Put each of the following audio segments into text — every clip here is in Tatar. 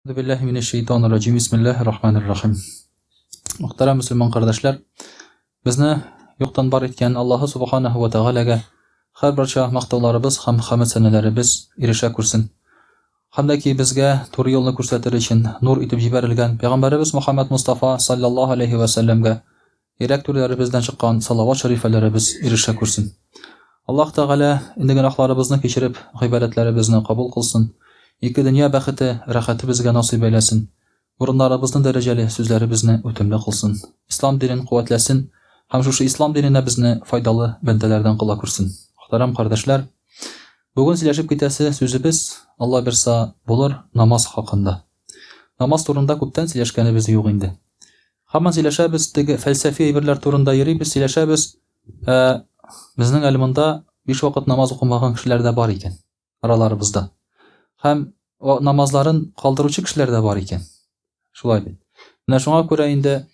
Билләһи минәш-шәйтанир раҗим. Бисмиллаһир рахманир рахим. Мөхтәрәм мөселман кардәшләр, безне юктан бар иткән Аллаһы субханаһу ва тәгаләгә һәрберчә мактауларыбыз һәм хәмд сәнәләребез ирешә күрсен. Һәм дә ки безгә туры юлны күрсәтер өчен нур итеп җибәрелгән пәйгамбәребез Мухаммад Мустафа саллаллаһу алейхи ва сәлләмгә Йөрәк түрләребездән чыккан салават шәрифәләребез ирешә күрсен. Аллаһ Тәгалә инде гөнаһларыбызны кичереп, гыйбадәтләребезне кабул кылсын. Ике дөнья бәхете, рәхәте безгә насыйп әйләсен. Урыннарыбызны дәрәҗәле, сүзләребезне үтемле кылсын. Ислам динен куәтләсен һәм шушы ислам диненә безне файдалы бәндәләрдән кыла күрсен. Мөхтәрәм кардәшләр, бүген сөйләшеп китәсе сүзебез, Алла бирса, булыр намаз хакында. Намаз турында күптән сөйләшкәнебез юк инде. Һаман сөйләшәбез, теге фәлсәфи әйберләр турында йөрибез, сөйләшәбез. Ә безнең әле монда биш вакыт намаз укымаган кешеләр дә бар икән араларыбызда. Һәм намазларын калдыручы кешеләр дә бар икән. Шулай бит. Менә шуңа күрә инде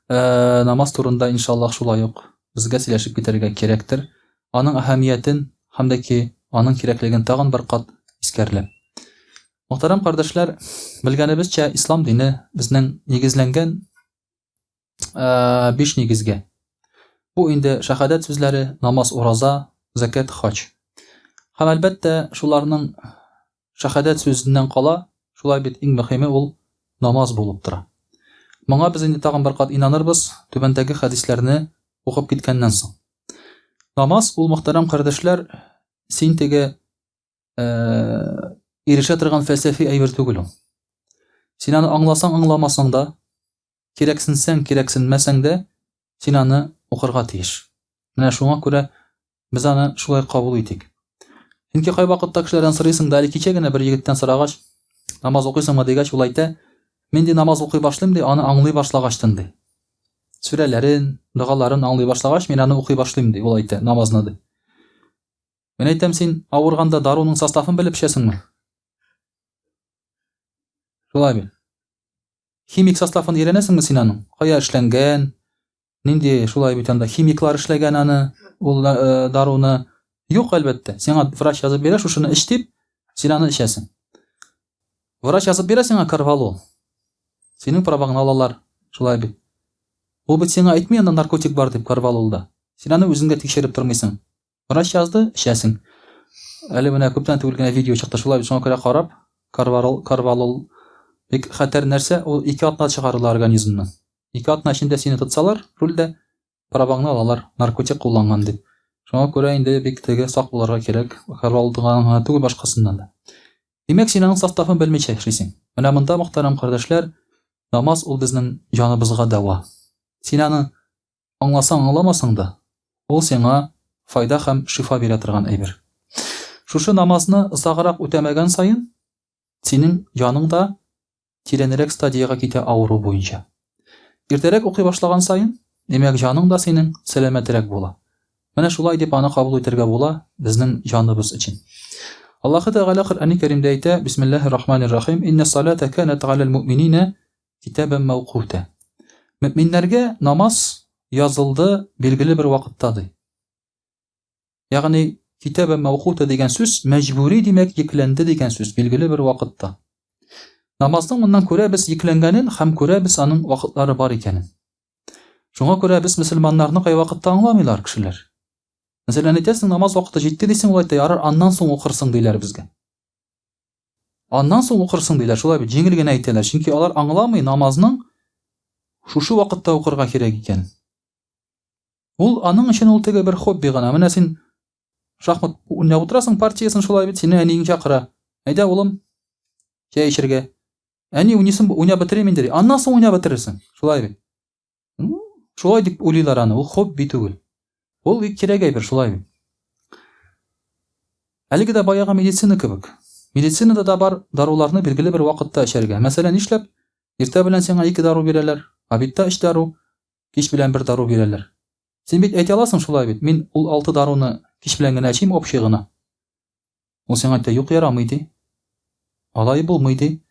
ә, намаз турында иншаллаһ шулай ук безгә сөйләшеп китәргә кирәктер. Аның әһәмиятен һәм дә ки аның кирәклеген тагын бер кат искәрләп. Мөхтәрәм кардәшләр, белгәнебезчә, ислам дине безнең нигезләнгән биш нигезгә. Бу инде шәһадәт сүзләре, намаз, ураза, закат, хаҗ. Һәм әлбәттә, шуларның шәһадәт сүзеннән кала, шулай бит иң мөһиме ул намаз булып тора. Моңа без инде тагын бер кат инанырбыз, түбәндәге хәдисләрне укып киткәннән соң. Намаз ул, мөхтәрәм кардәшләр, син теге ирешә торган фәлсәфи әйбер түгел ул. Син аны аңласаң, аңламасаң да, кирәксенсәң, кирәксенмәсәң дә, син аны укырга тиеш. Менә шуңа күрә без аны шулай кабул итик. Чөнки кайвакытта кешеләрдән сорыйсың да, әле кичә генә бер егеттән сорагач, намаз укыйсыңмы дигәч, ул әйтә, мин ди намаз укый башлыйм ди, аны аңлый башлагачтын ди. Сүрәләрен, догаларын аңлый башлагач, мин аны укый башлыйм ди, ул әйтә, намазны ди. Мин әйтәм, син авырганда даруның составын белеп эчәсеңме? Шулай бит. Химик составын өйрәнәсеңме син аның? Кая эшләнгән? Нинди шулай бит анда химиклар эшләгән аны, ул э, даруны? Юк, әлбәттә. Сиңа врач язып бирә, шушыны эч дип, син аны эчәсең. Врач язып бирә сиңа корвалол. Синең праваңны алалар. Шулай бит. Ул бит сиңа әйтми анда наркотик бар дип корвалолда. Син аны үзең дә тикшереп тормыйсың. Врач язды, эчәсең. Әле менә күптән түгел генә видео чыкты, шулай бит, шуңа күрә карап, карварол, карвалол бик хәтәр нәрсә, ул ике атна чыгарыла организмнан. Ике атна эчендә сине тотсалар, рульдә, праваңны алалар, наркотик кулланган дип. Шуңа күрә инде бик теге сак булырга кирәк, карвалолдан гына түгел, башкасыннан да. Димәк, син аның составын белмичә эшлисең. Менә монда, мөхтәрәм кардәшләр, намаз ул безнең җаныбызга дәва. Син аны Аңласаң, аңламасаң да, ул сиңа файда һәм шифа бирә торган әйбер. Шушы намазны озаграк үтәмәгән саен, синең җаның да тирәнрәк стадиягә китә авыру буенча. Иртәрәк укый башлаган саен, димәк, җаның да синең сәламәтрәк була. Менә шулай дип аны кабул итәргә була безнең җаныбыз өчен. Аллаһы Тәгалә Коръәни Кәримдә әйтә, Бисмиллаһир Рахманир Рахим, Инна салата канат галәл муъминина Китабән мәүкүтә. Мөэминнәргә намаз язылды билгеле бер вакытта, ди. Ягъни китабән мәүкүтә дигән сүз мәҗбүри димәк йөкләнде дигән сүз, билгеле бер вакытта. Намазның моннан күрәбез йөкләнгәнен һәм күрәбез аның вакытлары бар икәнен. Шуңа күрә без мөселманнарны кайвакытта аңламыйлар кешеләр. Мәсәлән, әйтәсең, намаз вакыты җитте дисең, ул әйтә, ярар, аннан соң укырсың диләр безгә. Аннан соң укырсың диләр. Шулай бит, җиңел генә әйтәләр. Чөнки алар аңламый намазның шушы вакытта укырга кирәк икән. Ул аның өчен ул теге бер хобби гына. Менә син шахмат уйнап утырасың партиясен шулай бит, сине әниең чакыра. Әйдә, улым, чәй эчәргә. Әни, уйныйсың, уйнап бетерим инде. Аннан соң уйнап бетерерсең. Шулай бит. Шулай дип уйлыйлар аны, ул хобби түгел. Ул бик кирәк әйбер, шулай бит. Әлеге дә баягы медицина кебек. Медицинада да бар даруларны билгеле бер вакытта эчәргә. Мәсәлән, нишләп? Иртә белән сиңа ике дару бирәләр, обедта өч дару, кич белән бер дару бирәләр. Син бит әйтә аласың шулай бит, мин ул алты даруны кич белән генә эчим, общий гына. Ул сиңа әйтә, юк, ярамый ди. Алай булмый ди.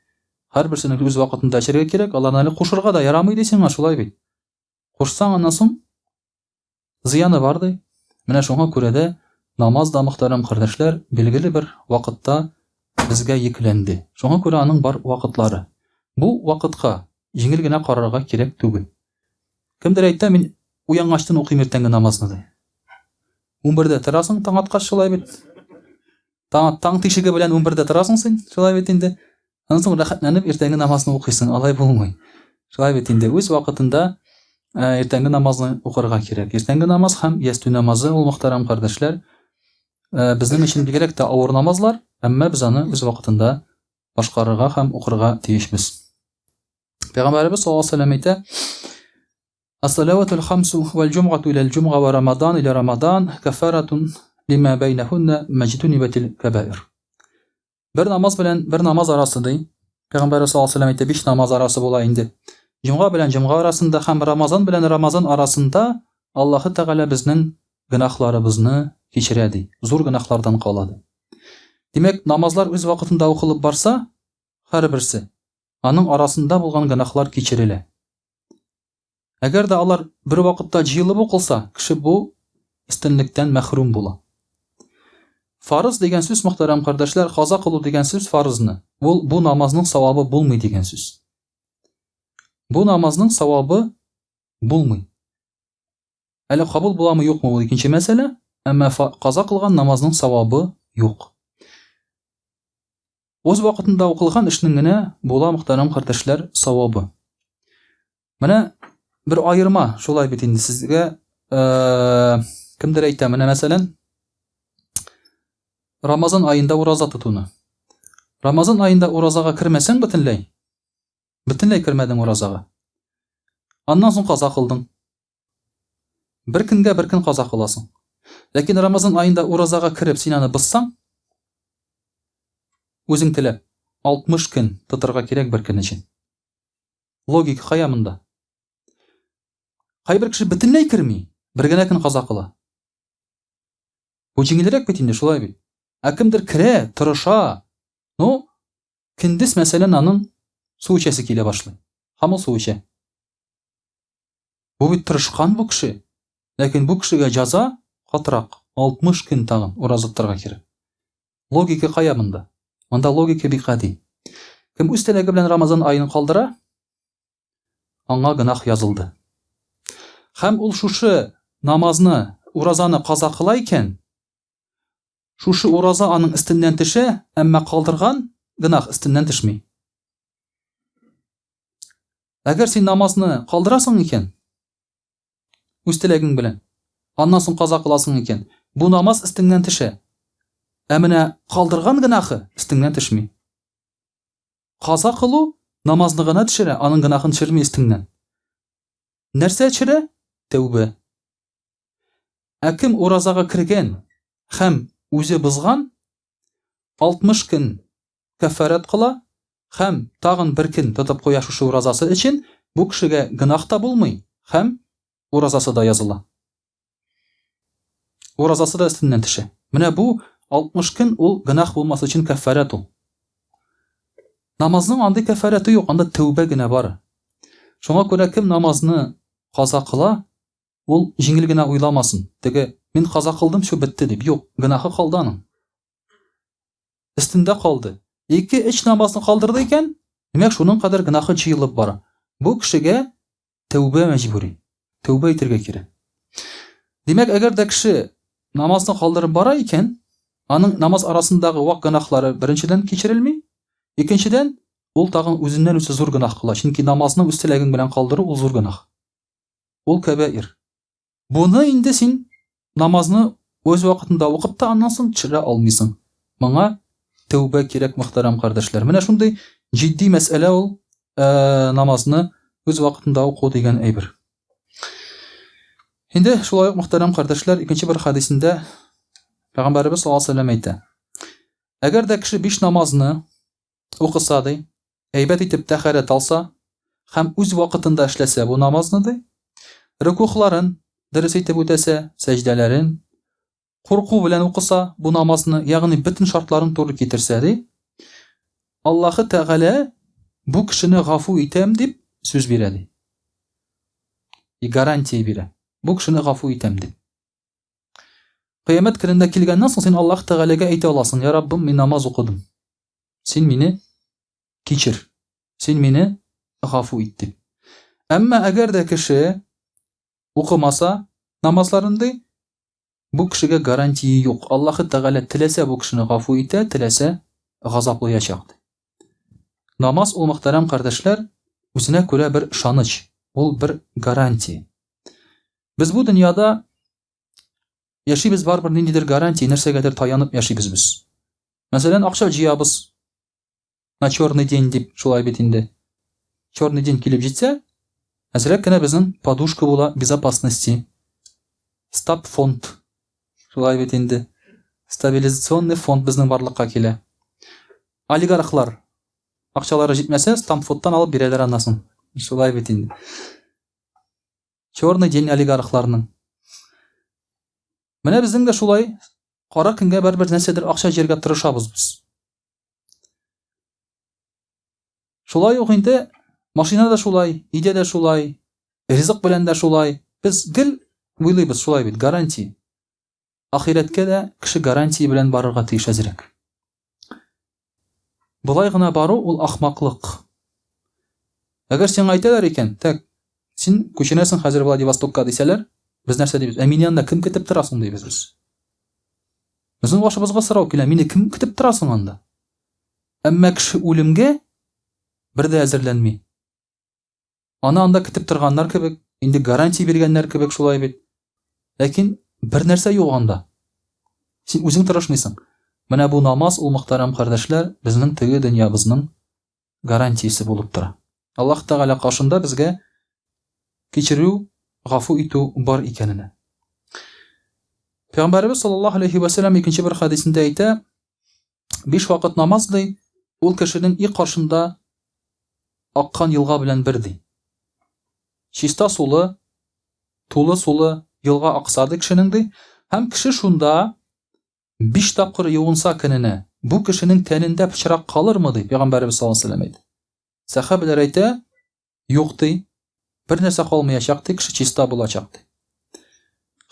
Һәрберсен үз вакытында эчәргә кирәк, аларны әле кушырга да ярамый ди сиңа, шулай бит. Кушсаң, аннан соң зыяны бар ди. Менә шуңа күрә дә намаз да, мөхтәрәм кардәшләр, билгеле бер вакытта безгә йөкләнде. Шуңа күрә аның бар вакытлары. Бу вакытка җиңел генә карарга кирәк түгел. Кемдер әйтә, мин уянгачтын укыйм иртәнге намазны, ди. 11-дә торасың, таң аткач шулай бит. Таң, таң тишеге белән 11-дә торасың син, шулай бит инде. Аннан соң рәхәтләнеп иртәнге намазны укыйсың, алай булмый. Шулай бит инде, үз вакытында э, иртәнге намазны укырга кирәк. Иртәнге намаз һәм ястү намазы ул мөхтәрәм кардәшләр, э, безнең өчен бигрәк тә авыр намазлар, әмма без аны үз вакытында башкарырга һәм укырга тиешбез. Пәйгамбәребез саллаллаһу алейһи вәсәлләм әйтә: Ас-салаватул хамсу вал җумгату иләл җумга ва рамадан иля рамадан кафаратун лима байнахунна маҗтунибатил кабаир. Бер намаз белән бер намаз арасы ди. Пәйгамбәребез саллаллаһу алейһи вәсәлләм әйтә, биш намаз арасы була инде. Җомга белән җомга арасында һәм Рамазан белән Рамазан арасында Аллаһы Тәгалә безнең гөнаһларыбызны кичерә ди. Зур гөнаһлардан кала ди. Димәк, намазлар үз вакытында укылып барса, һәрберсе, аның арасында булган гөнаһлар кичерелә. Әгәр дә алар бер вакытта җыелып укылса, кеше бу өстенлектән мәхрүм була. Фарыз дигән сүз, мөхтәрәм кардәшләр, каза кылу дигән сүз фарызны. Ул бу намазның савабы булмый дигән сүз. Бу намазның савабы булмый. Әле кабул буламы, юкмы, ул икенче мәсьәлә, әмма каза кылган намазның савабы юк. Үз вакытында укылган эшнең генә була, мөхтәрәм кардәшләр, савабы. Менә бер аерма шулай бит инде сезгә э, кемдер әйтә, менә мәсәлән, Рамазан аенда ураза тотуны. Рамазан аенда уразага кермәсәң бөтенләй, бөтенләй кермәдең уразага. Аннан соң каза кылдың. Бер көнгә бер көн каза кыласың. Ләкин Рамазан аенда уразага кереп, син аны бозсаң, үзең теләп, 60 көн тотырга кирәк бер көн өчен. Логика кая монда? Кайбер кеше бөтенләй керми, бер генә көн каза кыла. Бу җиңелрәк бит инде, шулай бит. Ә кемдер керә, тырыша. Ну, көндез, мәсәлән, аның су эчәсе килә башлый. Һәм ул су эчә. Бу бит тырышкан бу кеше. Ләкин бу кешегә җаза катырак, 60 көн тагын ураза тотарга кирәк. Логика кая монда? Монда логика бик гади. Кем үз теләге белән Рамазан аен калдыра, аңа гөнаһ язылды. Һәм ул шушы намазны, уразаны каза кыла икән, шушы ураза аның өстеннән төшә, әмма калдырган гөнаһ өстеннән төшми. Әгәр син намазны калдырасың икән, үз теләгең белән, аннан соң каза кыласың икән, бу намаз өстеңнән төшә. Ә менә калдырган гөнаһы өстеңнән төшми. Каза кылу намазны гына төшерә, аның гөнаһын төшерми өстеңнән. Нәрсә төшерә? Тәүбә. Ә кем уразага кергән һәм үзе бозган, 60 көн кәффарәт кыла һәм тагын бер көн тотып куя шушы уразасы өчен, бу кешегә гөнаһ та булмый һәм уразасы да языла. Уразасы да өстеннән төшә. Менә бу 60 көн ул гөнаһ булмас өчен кәффарәт ул. Намазның андый кәффарәте юк, анда тәүбә генә бар. Шуңа күрә кем намазны каза кыла, ул җиңел генә уйламасын. Теге мин каза кылдым, шул бетте дип. Юк, гөнаһы калды аның. Өстендә калды. Ике, өч намазны калдырды икән, димәк, шуның кадәр гөнаһы җыелып бара. Бу кешегә тәүбә мәҗбүри. Тәүбә итәргә кирәк. Димәк, әгәр дә кеше намазны калдырып бара икән, аның намаз арасындагы вак гөнаһлары беренчедән кичерелми, икенчедән, ул тагын үзеннән үзе зур гөнаһ кыла. Чөнки намазны үз теләгең белән калдыру ул зур гөнаһ. Ул кәбәир. Буны инде син намазны үз вакытында укып та аннан соң төшерә алмыйсың. Моңа тәүбә кирәк, мөхтәрәм кардәшләр. Менә шундый җитди мәсьәлә ул э, намазны үз вакытында уку дигән әйбер. Инде шулай ук мөхтәрәм кардәшләр, икенче бер хәдисендә Пәйгамбәребез саллаллаһу алейһи вәсәлләм әйтә. Әгәр дә кеше биш намазны укыса ди, әйбәт итеп тәһарәт алса һәм үз вакытында эшләсә бу намазны ди, рөкүгъларын дөрес итеп үтәсә, сәҗдәләрен курку белән укыса бу намазны, ягъни бөтен шартларын туры китерсә ди, Аллаһы Тәгалә бу кешене гафу итәм дип сүз бирә ди. И гарантия бирә. Бу кешене гафу итәм дип. Кыямәт көнендә килгәннән соң син Аллаһ Тәгаләгә әйтә аласың: "Я Раббым, мин намаз укыдым. Син мине кичер. Син мине гафу ит дип. Әмма әгәр дә кеше укымаса намазларын ди, бу кешегә гарантия юк. Аллаһы Тәгалә теләсә бу кешене гафу итә, теләсә газаплаячак ди. Намаз ул, мөхтәрәм кардәшләр, үзенә күрә бер ышаныч, ул бер гарантия. Без бу дөньяда яшибез барыбер ниндидер гарантия, нәрсәгәдер таянып яшибез без. Мәсәлән, акча җыябыз, на черный день дип, шулай бит инде. Черный день килеп җитсә, әзрәк кенә безнең подушка була безопасности. Стаб фонд. Шулай бит инде. Стабилизационный фонд безнең барлыкка килә. Олигархлар акчалары җитмәсә, стамфондтан алып бирәләр аннан соң. Шулай бит инде. Черный день олигархларның. Менә безнең дә шулай кара көнгә барыбер нәрсәдер акча җыярга тырышабыз без. Шулай ук инде машина да шулай, өйдә дә шулай, ризык белән дә шулай. Без гел уйлыйбыз шулай бит, гарантия. Ахирәткә дә кеше гарантия белән барырга тиеш әзрәк. Болай гына бару ул ахмаклык. Әгәр сиңа әйтәләр икән, так, син күченәсең хәзер Владивостокка дисәләр, без нәрсә дибез? Ә мине анда кем көтеп тора соң дибез без. Безнең башыбызга сорау килә, мине кем көтеп тора соң анда? Әмма кеше үлемгә бер дә әзерләнми. Аны анда көтеп торганнар кебек, инде гарантия биргәннәр кебек шулай бит. Ләкин бер нәрсә юк анда. Син үзең тырышмыйсың. Менә бу намаз ул мөхтәрәм кардәшләр, безнең теге дөньябызның гарантиясе булып тора. Аллаһ Тәгалә каршында безгә кичерү, гафу итү бар икәненә. Пәйгамбәребез саллаллаһу алейхи ва сәлләм икенче бер хәдисендә әйтә, биш вакыт намаз ди, ул кешенең и каршында аккан елга белән бер ди. Чиста сулы, тулы сулы елга акса ди кешенең ди, һәм кеше шунда Биш тапкыр юынса көненә, бу кешенең тәнендә пычрак калырмы, ди Пәйгамбәребез саллаллаһу алейһи ва сәлләм әйтә. Сәхабәләр әйтә, юк, ди, бер нәрсә калмаячак, ди, кеше чиста булачак, ди.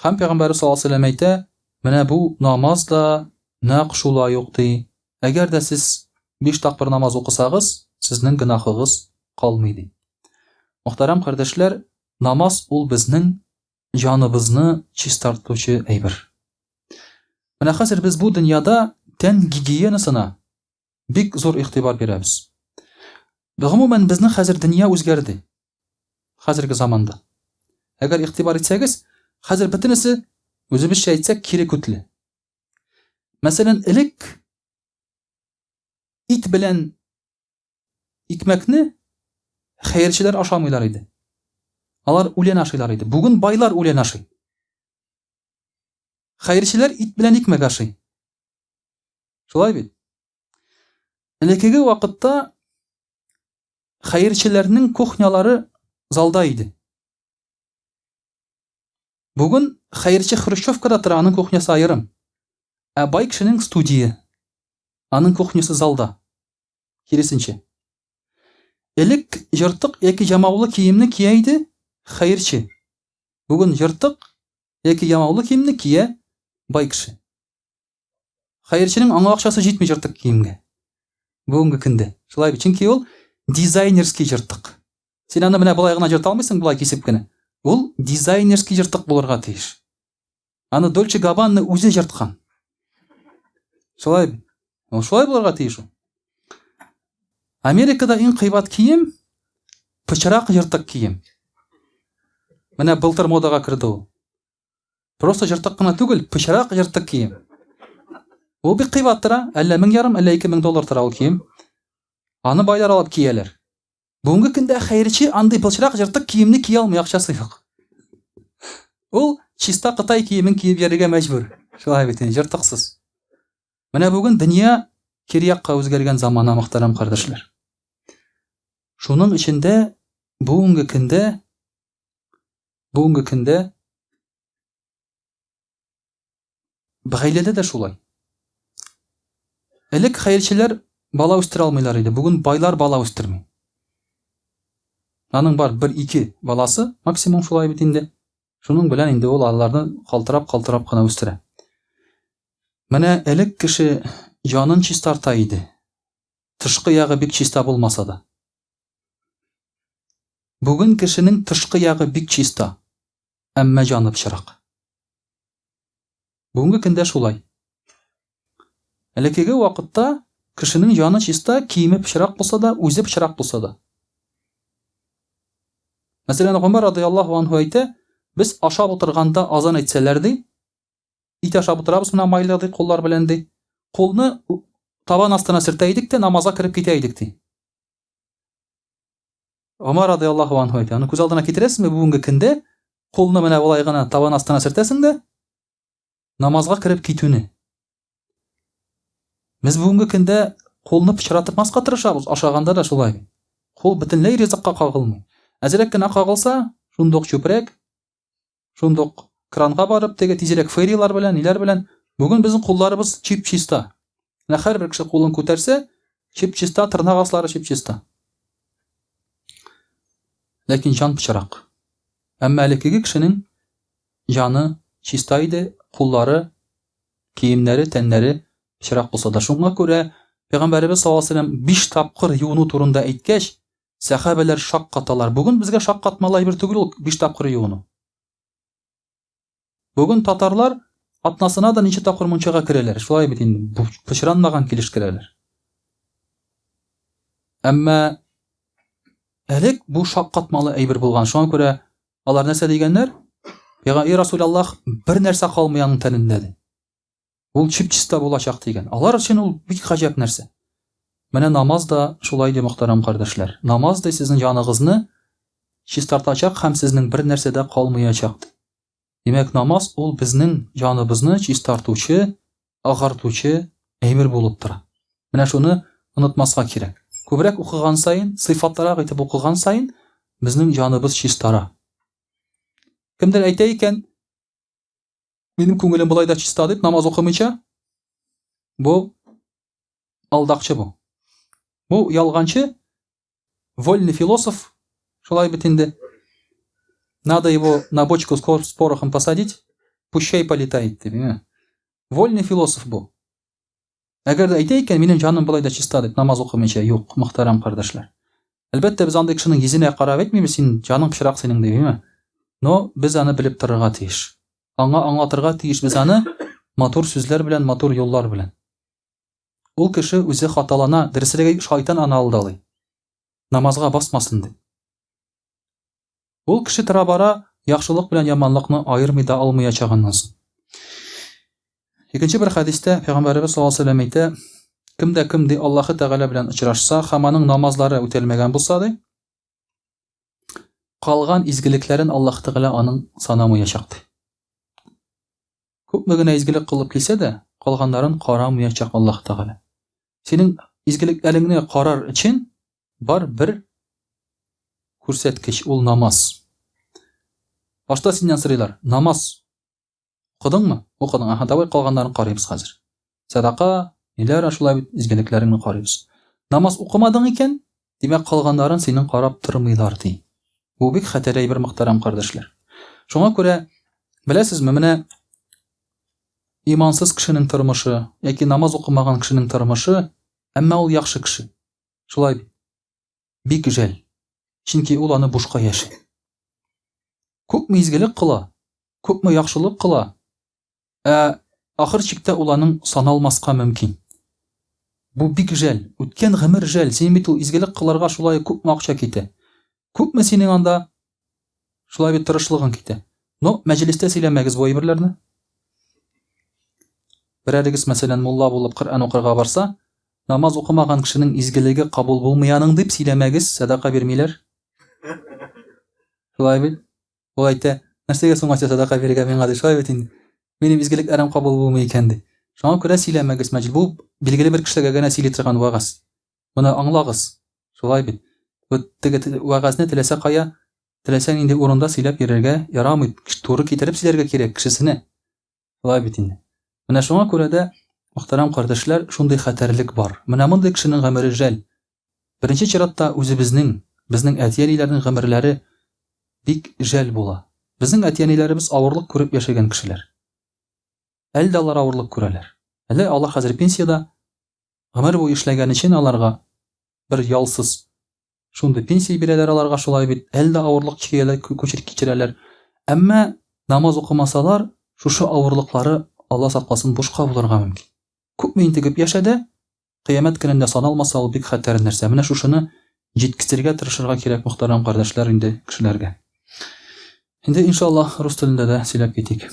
Һәм Пәйгамбәребез саллаллаһу алейһи ва сәлләм әйтә, менә бу намаз да нәкъ шулай ук, ди. Әгәр дә сез биш тапкыр намаз укысагыз, сезнең гөнаһыгыз калмый, ди. Мөхтәрәм кардәшләр, намаз ул безнең җаныбызны чистартучы әйбер. Менә хәзер без бу дөньяда тән гигиенасына бик зур игътибар бирәбез. Гомумән, безнең хәзер дөнья үзгәрде. Хәзерге заманда. Әгәр игътибар итсәгез, хәзер бөтенесе, үзебезчә әйтсәк, кире күтле. Мәсәлән, элек ит белән Икмәкне хәерчеләр ашамыйлар иде. Алар үлән ашыйлар иде. Бүген байлар үлән ашый. Хәерчеләр ит белән икмәк ашый. Шулай бит? Элеккеге вакытта хәерчеләрнең кухнялары залда иде. Бүген хәерче хрущевкада тора, аның кухнясы аерым. Ә бай кешенең студия. Аның кухнясы залда. Киресенчә. Элек җыртык яки ямаулы киемне кия иде хәерче. Бүген җыртык яки ямаулы киемне кия бай кеше. Хәерченең аңа акчасы җитми җыртык киемгә. Бүгенге көндә. Шулай бит. Чөнки ул дизайнерский җыртык. Син аны менә болай гына җырта алмыйсың, болай кисеп кенә. Ул дизайнерский җыртык булырга тиеш. Аны Дольче Габбана үзе җырткан. Шулай бит. Ул шулай булырга тиеш ул. Америкада иң кыйбат кием пычрак җыртык кием. Менә былтыр модага керде ул. Просто җыртык кына түгел, пычрак җыртык кием. Ул бик кыйбат тора, әллә 1500, әллә 2000 доллар тора ул кием. Аны байлар алып кияләр. Бүгенге көндә хәерче андый пычрак җыртык киемне кия алмый, акчасы юк. Ул чиста кытай киемен киеп йөрергә мәҗбүр. Шулай бит инде, җыртыксыз. Менә бүген дөнья кире якка үзгәргән замана, мөхтәрәм кардәшләр. Шуның эчендә бүгенге көндә бүгенге көндә Гаиләдә дә шулай. Элек хәерчеләр бала үстерә алмыйлар иде. Бүген байлар бала үстерми. Аның бар бер-ике баласы, максимум шулай бит инде. Шуның белән инде ул аларны калтырап-калтырап кына үстерә. Менә элек кеше җанын чистарта иде. Тышкы ягы бик чиста булмаса да. Бүген кешенең тышкы ягы бик чиста, әмма җаны пычрак. Бүгенге көндә шулай. Элеккеге вакытта кешенең җаны чиста, киеме пычрак булса да, үзе пычрак булса да. Мәсәлән, Гомәр радыяллаһу анһу әйтә, без ашап утырганда азан әйтсәләр ди, ит ашап утырабыз менә майлы ди куллар белән ди. Кулны табан астына сөртә идек тә намазга кереп китә идек ди. Гомәр радыяллаһу анһу әйтә, аны күз алдына китерәсезме бүгенге көндә кулны менә болай гына табан астына сөртәсең дә намазга кереп китүне. Без бүгенге көндә кулны пычратмаска тырышабыз, ашаганда да шулай. Кул бөтенләй ризыкка кагылмый. Әзрәк кенә кагылса, шундук чүпрәк, Шундук кранга барып, теге тизрәк ферилар белән, ниләр белән. Бүген безнең кулларыбыз чип-чиста. Менә һәрбер кеше кулын күтәрсә, чип-чиста, тырнак аслары чип-чиста. Ләкин җан пычрак. Әмма элеккеге кешенең җаны чиста иде, куллары, киемнәре, тәннәре пычрак булса да. Шуңа күрә Пәйгамбәребез саллаллаһу алейһи вәсәлләм биш тапкыр юыну турында әйткәч, Сәхабәләр шаккаталар. Бүген безгә шаккатмалы әйбер түгел ул биш тапкыр юыну. Бүген татарлар атнасына да ничә тапкыр мунчага керәләр. Шулай бит инде, пычранмаган килеш керәләр. Әмма элек бу шаккатмалы әйбер булган. Шуңа күрә алар нәрсә дигәннәр? Ягъни Расулаллаһ бер нәрсә калмый аның тәнендә ди. Ул чип-чиста булачак дигән. Алар өчен ул бик гаҗәп нәрсә. Менә намаз да шулай ди, мөхтәрәм кардәшләр. Намаз ди сезнең җаныгызны чистартачак һәм сезнең бер нәрсә дә калмаячак ди. Димәк, намаз ул безнең җаныбызны чистартучы, агартучы әйбер булып тора. Менә шуны онытмаска кирәк. Күбрәк укыган саен, сыйфатлырак итеп укыган саен, безнең җаныбыз чистара. Кемдер әйтә икән, Минем күңелем болай да чиста дип намаз укымыйча, бу алдакчы бу. Бу ялганчы, вольный философ, шулай бит инде. Надо его на бочку с порохом посадить, пущай полетает дип. Вольный философ бу. Әгәр дә әйтә икән, минем җаным болай да чиста дип намаз укымыйча, юк, мөхтәрәм кардәшләр. Әлбәттә, без андый кешенең йөзенә карап әйтмибез, син җаның пычрак синең дип, әйме? Но без аны белеп торырга тиеш. Аңа аңлатырга тиеш без аны матур сүзләр белән, матур юллар белән. Ул кеше үзе хаталана, дөресрәге шайтан аны алдалый. Намазга басмасын дип. Ул кеше тора-бара яхшылык белән яманлыкны аермый да алмаячак аннан соң. Икенче бер хәдистә Пәйгамбәребез саллаллаһу алейһи вәсәлләм әйтә, кем дә кем ди Аллаһы Тәгалә белән очрашса һәм аның намазлары үтәлмәгән булса ди, калган изгелекләрен Аллаһ Тәгалә аның санамаячак ди. Күпме генә изгелек кылып килсә дә, калганнарын карамаячак Аллаһ Тәгалә. Синең изгелекләреңне карар өчен бар бер күрсәткеч, ул намаз. Башта синнән сорыйлар, намаз укыдыңмы? Укыдың. Аһа, давай калганнарын карыйбыз хәзер. Садака, ниләр шулай бит, изгелекләреңне карыйбыз. Намаз укымадың икән, димәк, калганнарын синең карап тормыйлар ди. Бу бик хәтәр әйбер, мөхтәрәм кардәшләр. Шуңа күрә, беләсезме, менә имансыз кешенең тормышы яки намаз укымаган кешенең тормышы, әмма ул яхшы кеше. Шулай бит. Бик жәл. Чөнки ул аны бушка яши. Күпме изгелек кыла, күпме яхшылык кыла, Ә ахыр чиктә ул аның саналмаска мөмкин. Бу бик жәл. Үткән гомер жәл. Синең бит ул изгелек кылырга шулай күпме акча китә. Күпме синең анда шулай бит тырышлыгың китә. Но мәҗлестә сөйләмәгез бу әйберләрне. Берәрегез, мәсәлән, мулла булып Коръән укырга барса, намаз укымаган кешенең изгелеге кабул булмый аның дип сөйләмәгез, сәдака бирмиләр. Шулай бит? Ул әйтә, нәрсәгә соң ача садака бирергә миңа ди, шулай бит инде. Минем изгелекләрем кабул булмый икән ди. Шуңа күрә сөйләмәгез мәҗл. Бу билгеле бер кешеләргә генә сөйли торган вәгазь. Моны аңлагыз. Шулай бит. Бу теге вәгазьне теләсә кая, теләсә нинди урында сөйләп йөрергә ярамый. Туры китереп сөйләргә кирәк кешесенә. Шулай бит инде. Менә шуңа күрә дә, мөхтәрәм кардәшләр, шундый хәтәрлек бар. Менә мондый кешенең гомере жәл. Беренче чиратта үзебезнең, безнең әти-әниләрнең гомерләре бик жәл була. Безнең әти-әниләребез авырлык күреп яшәгән кешеләр. Әле дә алар авырлык күрәләр. Әле алар хәзер пенсиядә, гомер буе эшләгән өчен аларга бер ялсыз. Шундый пенсия бирәләр аларга шулай бит, әле дә авырлык чигәләр, күчер кичерәләр. Әмма намаз укымасалар, шушы авырлыклары, Алла сакласын, бушка булырга мөмкин. Күпме интегеп яшә дә, кыямәт көнендә саналмаса, ул бик хәтәр нәрсә. Менә шушыны җиткезергә тырышырга кирәк, мөхтәрәм кардәшләр, инде кешеләргә. Инде иншаллаһ рус телендә дә сөйләп китик.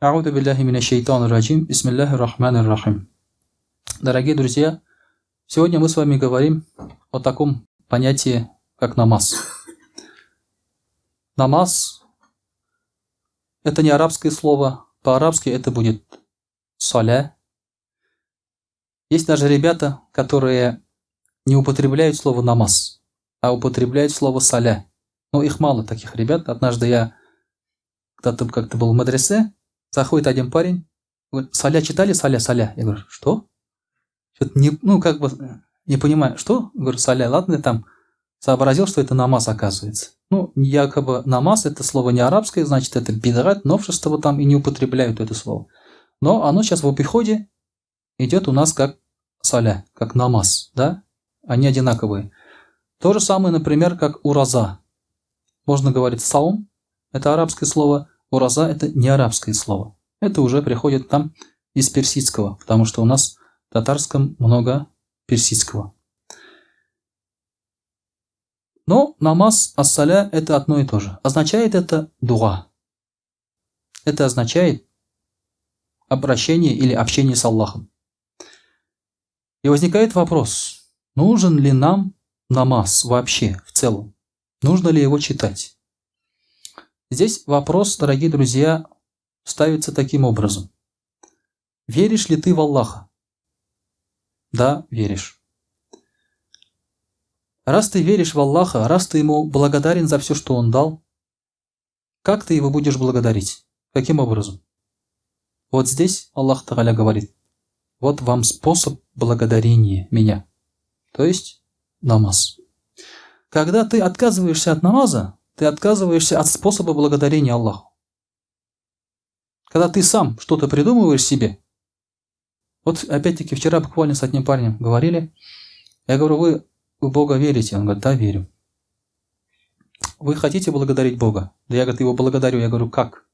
Әгъузу биллаһи минәш шәйтанир раҗим. Бисмиллаһир рахманир рахим. Дорогие друзья, сегодня мы с вами говорим о таком понятии, как намаз. Намаз – это не арабское слово, по-арабски это будет соля. Есть даже ребята, которые не употребляют слово намаз, а употребляют слово соля. Но их мало таких ребят. Однажды я когда-то как-то был в мадресе, заходит один парень, говорит, соля читали, соля, соля. Я говорю, что? Что-то не, ну, как бы не понимаю, что? Говорю, соля, ладно, там сообразил, что это намаз оказывается. Ну, якобы намаз это слово не арабское, значит, это бидгат, новшество там и не употребляют это слово. Но оно сейчас в обиходе идет у нас как соля, как намаз, да? Они одинаковые. То же самое, например, как ураза. Можно говорить саум, это арабское слово, ураза это не арабское слово. Это уже приходит там из персидского, потому что у нас в татарском много персидского. Но намаз, ассаля – это одно и то же. Означает это дуа. Это означает обращение или общение с Аллахом. И возникает вопрос, нужен ли нам намаз вообще в целом? Нужно ли его читать? Здесь вопрос, дорогие друзья, ставится таким образом. Веришь ли ты в Аллаха? Да, веришь. Раз ты веришь в Аллаха, раз ты ему благодарен за все, что он дал, как ты его будешь благодарить? Каким образом? Вот здесь Аллах Тагаля говорит, вот вам способ благодарения меня, то есть намаз. Когда ты отказываешься от намаза, ты отказываешься от способа благодарения Аллаху. Когда ты сам что-то придумываешь себе, вот опять-таки вчера буквально с одним парнем говорили, я говорю, вы в Бога верите? Он говорит, да, верю. Вы хотите благодарить Бога? Да я, говорит, его благодарю. Я говорю, как?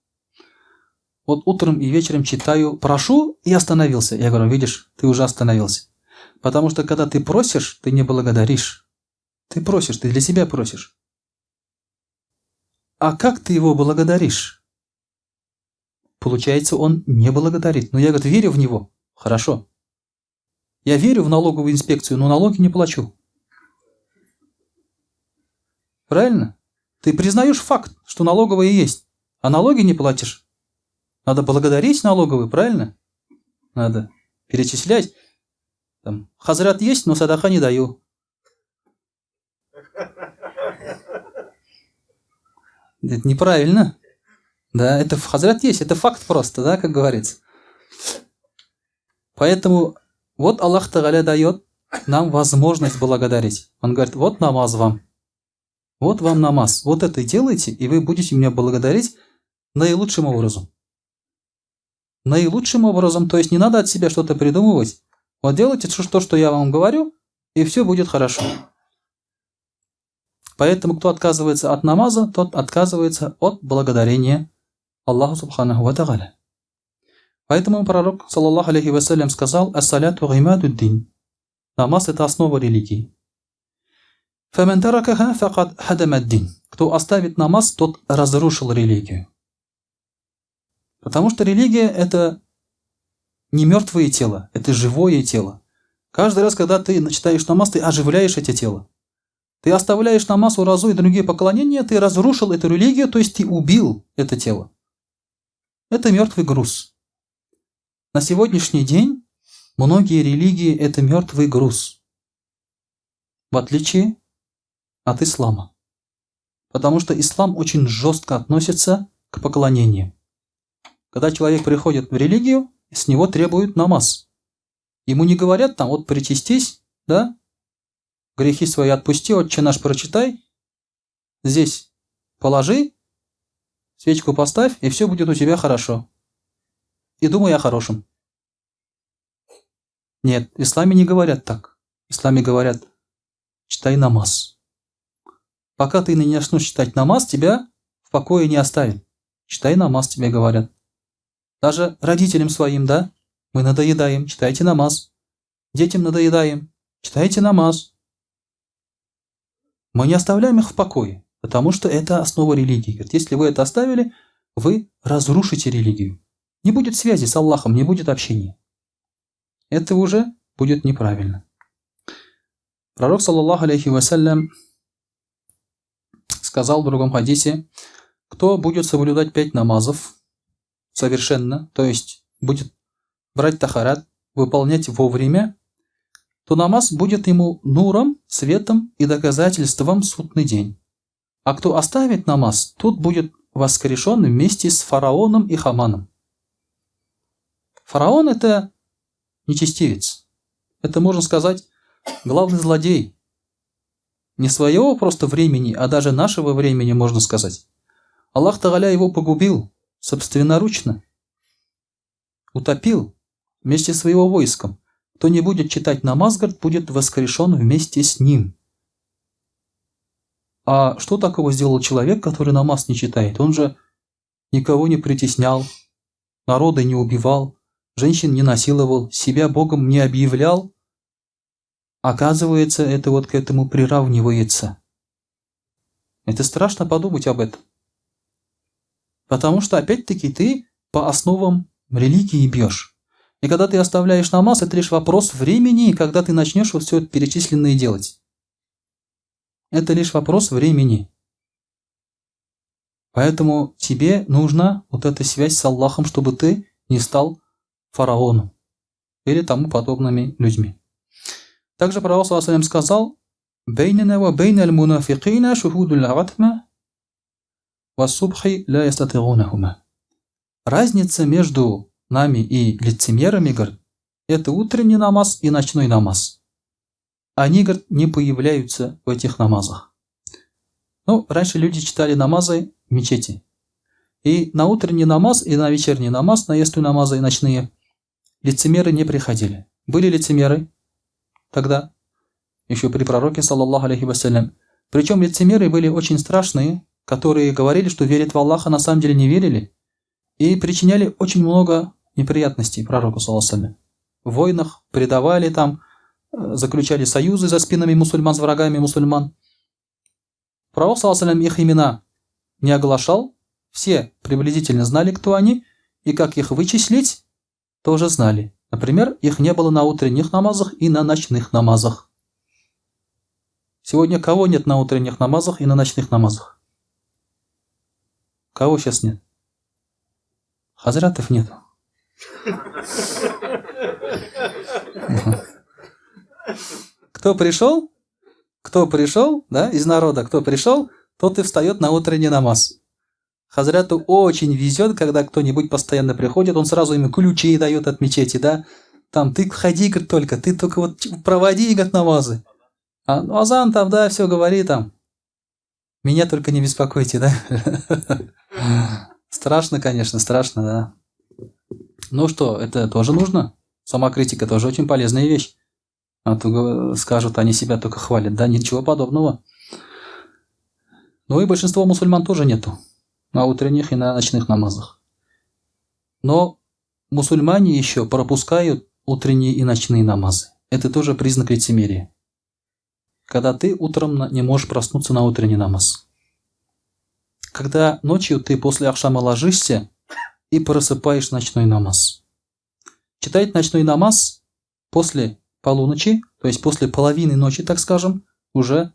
Вот утром и вечером читаю, прошу и остановился. Я говорю, видишь, ты уже остановился. Потому что когда ты просишь, ты не благодаришь. Ты просишь, ты для себя просишь. А как ты его благодаришь? Получается, он не благодарит. Но я, говорит, верю в него. Хорошо. Я верю в налоговую инспекцию, но налоги не плачу. Правильно? Ты признаешь факт, что налоговая есть, а налоги не платишь. Надо благодарить налоговую, правильно? Надо перечислять. Там, хазрат есть, но садаха не даю. Это неправильно. Да, это хазрат есть, это факт просто, да, как говорится. Поэтому вот Аллах Тагаля дает нам возможность благодарить. Он говорит, вот намаз вам. Вот вам намаз. Вот это делайте, и вы будете меня благодарить наилучшим образом. Наилучшим образом, то есть не надо от себя что-то придумывать. Вот делайте то, что я вам говорю, и все будет хорошо. Поэтому кто отказывается от намаза, тот отказывается от благодарения Аллаху Субханаху Ва Тагаля. Поэтому пророк, саллаллаху алейхи вассалям, сказал: «Ассаляту гимадуддин». Намаз – это основа религии. «Фаман таракаха факад хадамаддин». Кто оставит намаз, тот разрушил религию. Потому что религия – это не мертвое тело, это живое тело. Каждый раз, когда ты читаешь намаз, ты оживляешь это тело. Ты оставляешь намаз, уразу и другие поклонения, ты разрушил эту религию, то есть ты убил это тело. Это мертвый груз. На сегодняшний день многие религии – это мертвый груз, в отличие от ислама. Потому что ислам очень жестко относится к поклонению. Когда человек приходит в религию, с него требуют намаз. Ему не говорят там, вот причастись, да, грехи свои отпусти, Отче наш прочитай, здесь положи, свечку поставь, и все будет у тебя хорошо. И думай о хорошем. Нет, в исламе не говорят так. В исламе говорят, читай намаз. Пока ты не начнешь читать намаз, тебя в покое не оставят. Читай намаз, тебе говорят. Даже родителям своим, да, мы надоедаем, читайте намаз. Детям надоедаем, читайте намаз. Мы не оставляем их в покое, потому что это основа религии. Говорит, если вы это оставили, вы разрушите религию. Не будет связи с Аллахом, не будет общения. Это уже будет неправильно. Пророк, صلى الله عليه وسلم, сказал в другом хадисе: кто будет соблюдать пять намазов совершенно, то есть будет брать тахарат, выполнять вовремя, то намаз будет ему нуром, светом и доказательством в судный день. А кто оставит намаз, тот будет воскрешен вместе с фараоном и Хаманом. Фараон – это нечестивец. Это, можно сказать, главный злодей. Не своего просто времени, а даже нашего времени, можно сказать. Аллах Тагаля его погубил собственноручно. Утопил вместе с своего войском. Кто не будет читать намаз, говорит, будет воскрешен вместе с ним. А что такого сделал человек, который намаз не читает? Он же никого не притеснял, народы не убивал, женщин не насиловал, себя Богом не объявлял. Оказывается, это вот к этому приравнивается. Это страшно подумать об этом. Потому что, опять-таки, ты по основам религии бьешь. И когда ты оставляешь намаз, это лишь вопрос времени, когда ты начнешь вот все это перечисленное делать. Это лишь вопрос времени. Поэтому тебе нужна вот эта связь с Аллахом, чтобы ты не стал фараоном или тому подобными людьми. Также Пророк صلى الله сказал: «بيننا وبين المنافقين شهود العتمة والصبح لا يستترونهما». Разница между нами и лицемерами, говорит, это утренний намаз и ночной намаз. Они, говорит, не появляются в этих намазах. Ну, раньше люди читали намазы в мечети. И на утренний намаз, и на вечерний намаз, на ясту намазы и ночные, лицемеры не приходили. Были лицемеры тогда, еще при пророке, صلى الله عليه وسلم. Причем лицемеры были очень страшные, которые говорили, что верят в Аллаха, на самом деле не верили, и причиняли очень много неприятностей пророку, صلى الله عليه. В войнах предавали там, заключали союзы за спинами мусульман с врагами мусульман. Пророк, صلى الله عليه, их имена не оглашал, все приблизительно знали, кто они, и как их вычислить, тоже знали. Например, их не было на утренних намазах и на ночных намазах. Сегодня кого нет на утренних намазах и на ночных намазах? Кого сейчас нет? Хазратов нет. Кто пришел? Кто пришел, да, из народа, кто пришел, тот и встает на утренний намаз. Хазрату очень везет, когда кто-нибудь постоянно приходит, он сразу ему ключи дает от мечети, да. Там, ты ходи, говорит, только, ты только вот проводи, говорит, намазы. А, ну, азан там, да, все говори там. Меня только не беспокойте, да. Страшно, конечно, страшно, да. Ну что, это тоже нужно. Самокритика тоже очень полезная вещь. А то скажут, они себя только хвалят. Да, ничего подобного. Ну и большинство мусульман тоже нету. На утренних и на ночных намазах. Но мусульмане еще пропускают утренние и ночные намазы. Это тоже признак лицемерия. Когда ты утром не можешь проснуться на утренний намаз. Когда ночью ты после ахшама ложишься и просыпаешь ночной намаз. Читать ночной намаз после полуночи, то есть после половины ночи, так скажем, уже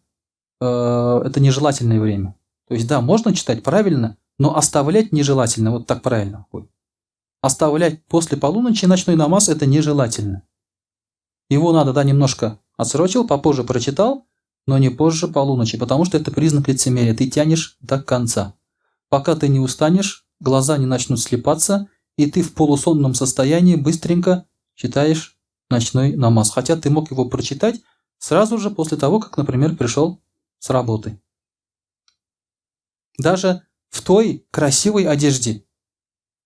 это нежелательное время. То есть да, можно читать правильно, но оставлять нежелательно, вот так правильно будет. Оставлять после полуночи ночной намаз это нежелательно. Его надо, да, немножко отсрочил, попозже прочитал, но не позже полуночи, потому что это признак лицемерия. Ты тянешь до конца. Пока ты не устанешь, глаза не начнут слипаться, и ты в полусонном состоянии быстренько читаешь ночной намаз. Хотя ты мог его прочитать сразу же после того, как, например, пришел с работы. Даже в той красивой одежде,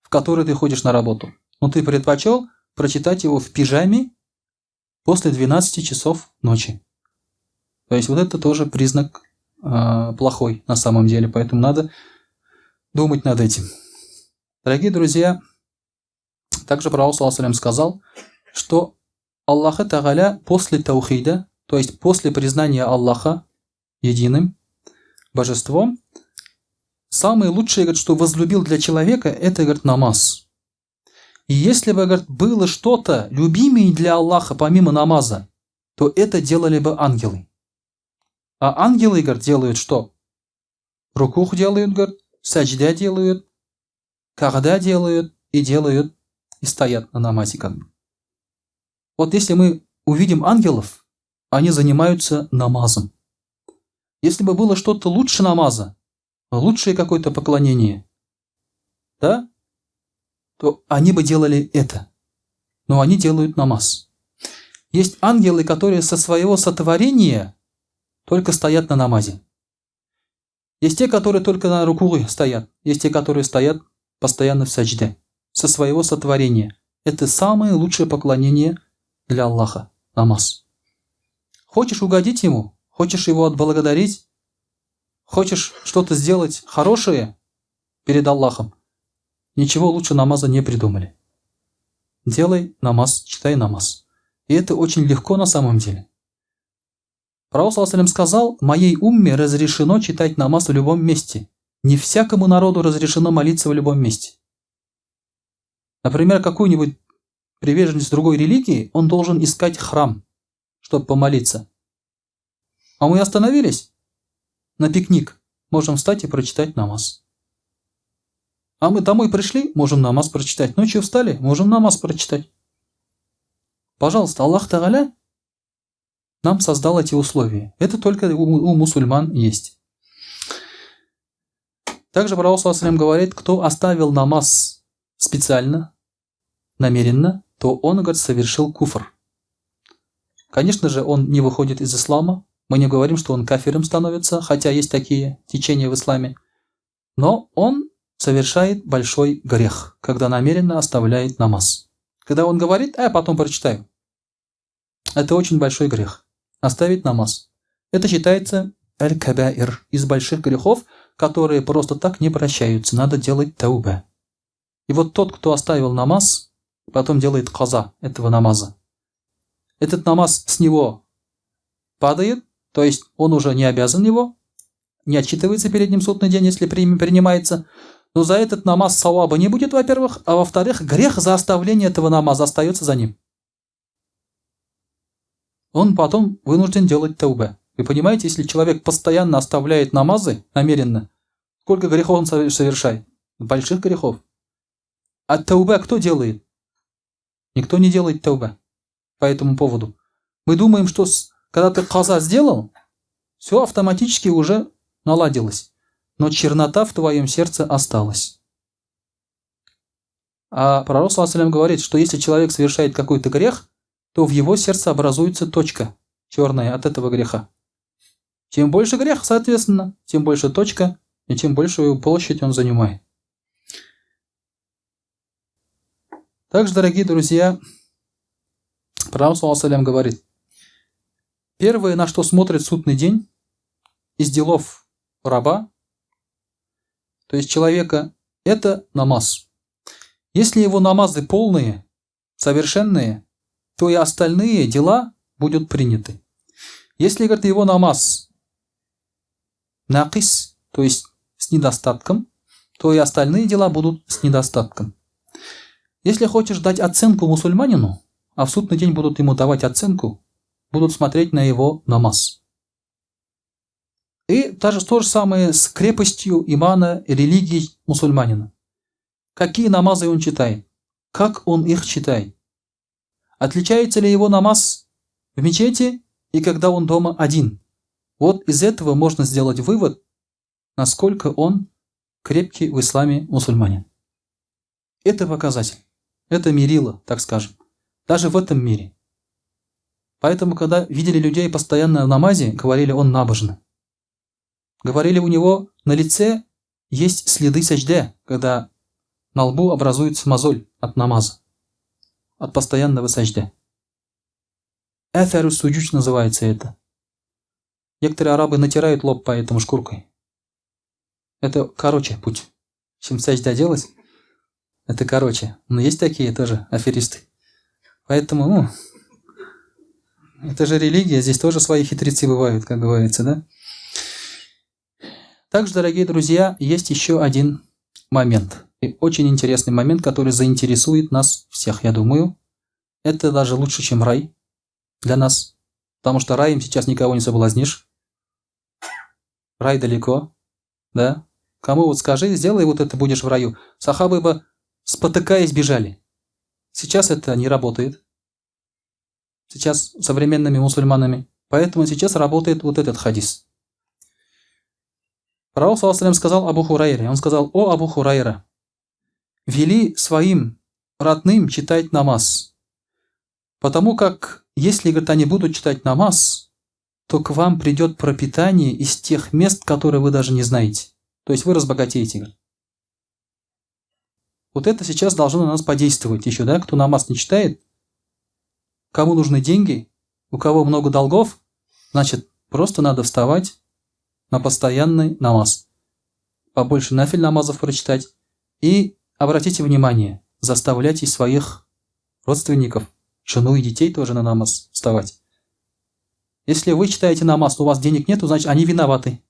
в которой ты ходишь на работу. Но ты предпочел прочитать его в пижаме после 12 часов ночи. То есть вот это тоже признак плохой на самом деле, поэтому надо думать над этим. Дорогие друзья, также Пророк саллаллаху сказал, что Аллаха Тагаля после таухида, то есть после признания Аллаха единым божеством, самое лучшее, говорит, что возлюбил для человека, это, говорит, намаз. И если бы, говорит, было что-то любимее для Аллаха помимо намаза, то это делали бы ангелы. А ангелы, говорит, делают что? Рукух делают, говорит, саджда делают, когда делают и делают, и стоят на намазе как бы. Вот если мы увидим ангелов, они занимаются намазом. Если бы было что-то лучше намаза, лучшее какое-то поклонение, да, то они бы делали это. Но они делают намаз. Есть ангелы, которые со своего сотворения только стоят на намазе. Есть те, которые только на рукуе стоят. Есть те, которые стоят постоянно в саджде. Со своего сотворения. Это самое лучшее поклонение для Аллаха. Намаз. Хочешь угодить Ему? Хочешь Его отблагодарить? Хочешь что-то сделать хорошее перед Аллахом? Ничего лучше намаза не придумали. Делай намаз, читай намаз. И это очень легко на самом деле. Пророк саллаллаху сказал, моей умме разрешено читать намаз в любом месте. Не всякому народу разрешено молиться в любом месте. Например, какой-нибудь приверженец другой религии, он должен искать храм, чтобы помолиться. А мы остановились на пикник, можем встать и прочитать намаз. А мы домой пришли, можем намаз прочитать. Ночью встали, можем намаз прочитать. Пожалуйста, Аллах Тагаля нам создал эти условия. Это только у мусульман есть. Также Пророк саллаллаху говорит, кто оставил намаз специально, намеренно, то он, говорит, совершил куфр. Конечно же, он не выходит из ислама. Мы не говорим, что он кафиром становится, хотя есть такие течения в исламе. Но он совершает большой грех, когда намеренно оставляет намаз. Когда он говорит, а я потом прочитаю. Это очень большой грех. Оставить намаз. Это считается аль-кабаир, из больших грехов, которые просто так не прощаются. Надо делать таубе. И вот тот, кто оставил намаз, потом делает каза этого намаза. Этот намаз с него падает, то есть он уже не обязан его, не отчитывается перед ним судный день, если принимается. Но за этот намаз саваба не будет, во-первых, а во-вторых, грех за оставление этого намаза остается за ним. Он потом вынужден делать таубе. Вы понимаете, если человек постоянно оставляет намазы намеренно, сколько грехов он совершает? Больших грехов. А таубе кто делает? Никто не делает таубе по этому поводу. Мы думаем, что когда ты каза сделал, все автоматически уже наладилось. Но чернота в твоем сердце осталась. А пророк саллаллаху говорит, что если человек совершает какой-то грех, то в его сердце образуется точка черная от этого греха. Чем больше грех, соответственно, тем больше точка, и тем большую площадь он занимает. Также, дорогие друзья, пророк саллаллаху говорит, первое, на что смотрит судный день из делов раба, то есть человека, это намаз. Если его намазы полные, совершенные, то и остальные дела будут приняты. Если, говорит, его намаз накис, то есть с недостатком, то и остальные дела будут с недостатком. Если хочешь дать оценку мусульманину, а в судный день будут ему давать оценку, будут смотреть на его намаз. И то же самое с крепостью имана и религии мусульманина. Какие намазы он читает? Как он их читает? Отличается ли его намаз в мечети и когда он дома один? Вот из этого можно сделать вывод, насколько он крепкий в исламе мусульманин. Это показатель. Это мерило, так скажем. Даже в этом мире. Поэтому, когда видели людей постоянно в намазе, говорили, он набожный. Говорили, у него на лице есть следы сажде, когда на лбу образуется мозоль от намаза, от постоянного сажде. Эферу суджуд называется это. Некоторые арабы натирают лоб поэтому шкуркой. Это короче путь, чем сажда делать. Это короче. Но есть такие тоже аферисты. Поэтому, ну, это же религия, здесь тоже свои хитрецы бывают, как говорится, да? Также, дорогие друзья, есть еще один момент. И очень интересный момент, который заинтересует нас всех, я думаю. Это даже лучше, чем рай для нас. Потому что раем сейчас никого не соблазнишь. Рай далеко, да? Кому вот скажи, сделай вот это, будешь в раю. Сахабы бы, спотыкаясь, бежали. Сейчас это не работает. Сейчас современными мусульманами. Поэтому сейчас работает вот этот хадис. Пророк صلى الله сказал Абу Хурайре, он сказал: «О Абу Хурайра, вели своим родным читать намаз, потому как, если, говорит, они будут читать намаз, то к вам придет пропитание из тех мест, которые вы даже не знаете. То есть вы разбогатеете». Говорит. Вот это сейчас должно на нас подействовать еще, да? Кто намаз не читает, кому нужны деньги, у кого много долгов, значит, просто надо вставать на постоянный намаз. Побольше нафиль намазов прочитать. И обратите внимание, заставляйте своих родственников, жену и детей тоже на намаз вставать. Если вы читаете намаз, но у вас денег нету, значит, они виноваты.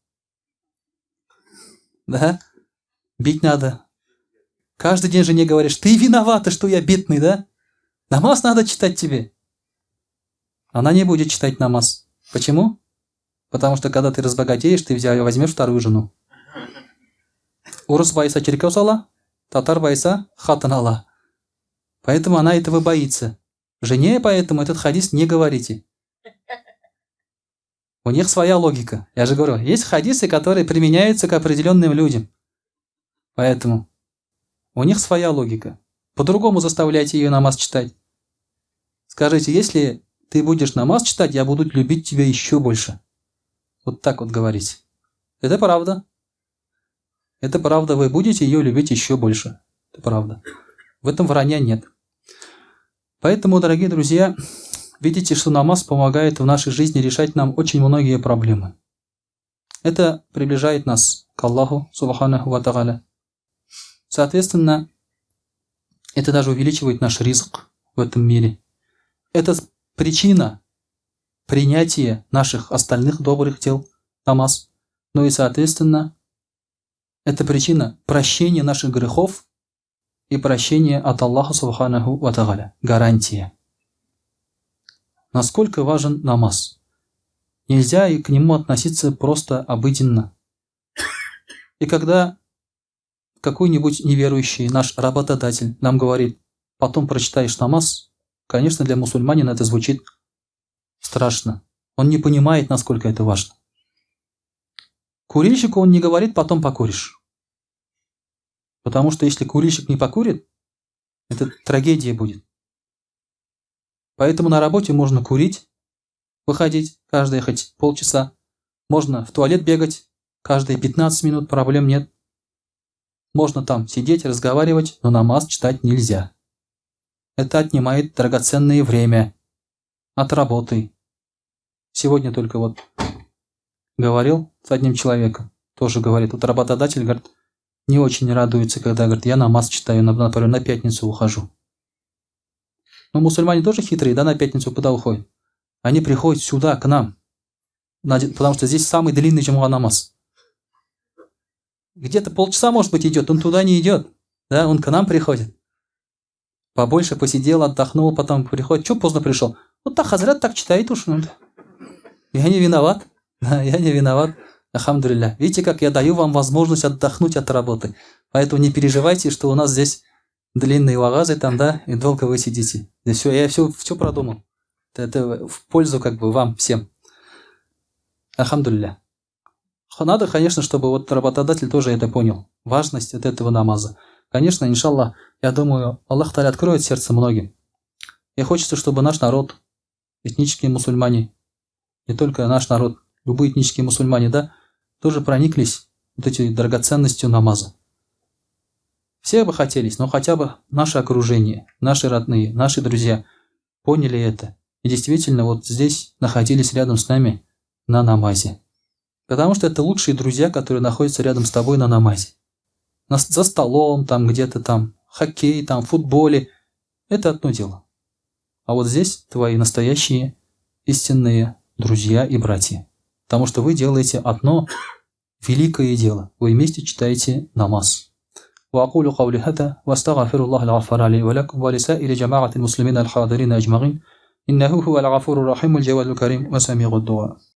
Да? Бить надо. Каждый день жене говоришь: «Ты виновата, что я бедный, да? Намаз надо читать тебе». Она не будет читать намаз. Почему? Потому что, когда ты разбогатеешь, ты возьмешь вторую жену. Урыс баеса чиркәү сала, татар баеса хатын ала. Поэтому она этого боится. Жене поэтому этот хадис не говорите. У них своя логика. Я же говорю, есть хадисы, которые применяются к определенным людям. Поэтому у них своя логика. По-другому заставляйте ее намаз читать. Скажите: «Если ты будешь намаз читать, я буду любить тебя еще больше». Вот так вот говорить. Это правда. Это правда, вы будете ее любить еще больше. Это правда. В этом вранья нет. Поэтому, дорогие друзья, видите, что намаз помогает в нашей жизни решать нам очень многие проблемы. Это приближает нас к Аллаху, سبحانه وتعالى. Соответственно, это даже увеличивает наш ризк в этом мире. Это причина принятия наших остальных добрых дел, намаз. Ну и, соответственно, это причина прощения наших грехов и прощения от Аллаха سبحانه وتعالى. Гарантия. Насколько важен намаз? Нельзя и к нему относиться просто обыденно. И когда какой-нибудь неверующий, наш работодатель, нам говорит: «Потом прочитаешь намаз», конечно, для мусульманина это звучит страшно. Он не понимает, насколько это важно. Курильщику он не говорит: «Потом покуришь». Потому что если курильщик не покурит, это трагедия будет. Поэтому на работе можно курить, выходить каждые хоть полчаса. Можно в туалет бегать каждые 15 минут, проблем нет. Можно там сидеть, разговаривать, но намаз читать нельзя. Это отнимает драгоценное время от работы. Сегодня только вот говорил с одним человеком, тоже говорит, вот работодатель, говорит, не очень радуется, когда, говорит, я намаз читаю, например, на пятницу ухожу. Но мусульмане тоже хитрые, да, на пятницу куда уходят? Они приходят сюда, к нам, потому что здесь самый длинный җомга намаз. Где-то полчаса, может быть, идет, он туда не идет, да, он к нам приходит. Побольше посидел, отдохнул, потом приходит. Че поздно пришел? Вот так хазрат так читает уж. Ну, я не виноват. Да, я не виноват. الحمد لله. Видите, как я даю вам возможность отдохнуть от работы. Поэтому не переживайте, что у нас здесь длинные вагазы там, да, и долго вы сидите. Здесь все, я все, все продумал. Это в пользу как бы вам всем. الحمد لله. Надо, конечно, чтобы вот работодатель тоже это понял. Важность от этого намаза. Конечно, إن شاء الله, я думаю, Аллах تعالى откроет сердце многим. И хочется, чтобы наш народ, этнические мусульмане, не только наш народ, любые этнические мусульмане, да, тоже прониклись вот этой драгоценностью намаза. Все бы хотелись, но хотя бы наше окружение, наши родные, наши друзья поняли это. И действительно вот здесь находились рядом с нами на намазе. Потому что это лучшие друзья, которые находятся рядом с тобой на намазе. На, за столом, там где-то там, хоккей, там, футболе. Это одно дело. А вот здесь твои настоящие, истинные друзья и братья. Потому что вы делаете одно великое дело. Вы вместе читаете намаз. وأقول قولي هذا وأستغفر الله الغفار لي ولكم ولسائر جماعة المسلمين الحاضرين أجمعين إنه هو الغفور الرحيم الجواد الكريم وسميع الدعاء.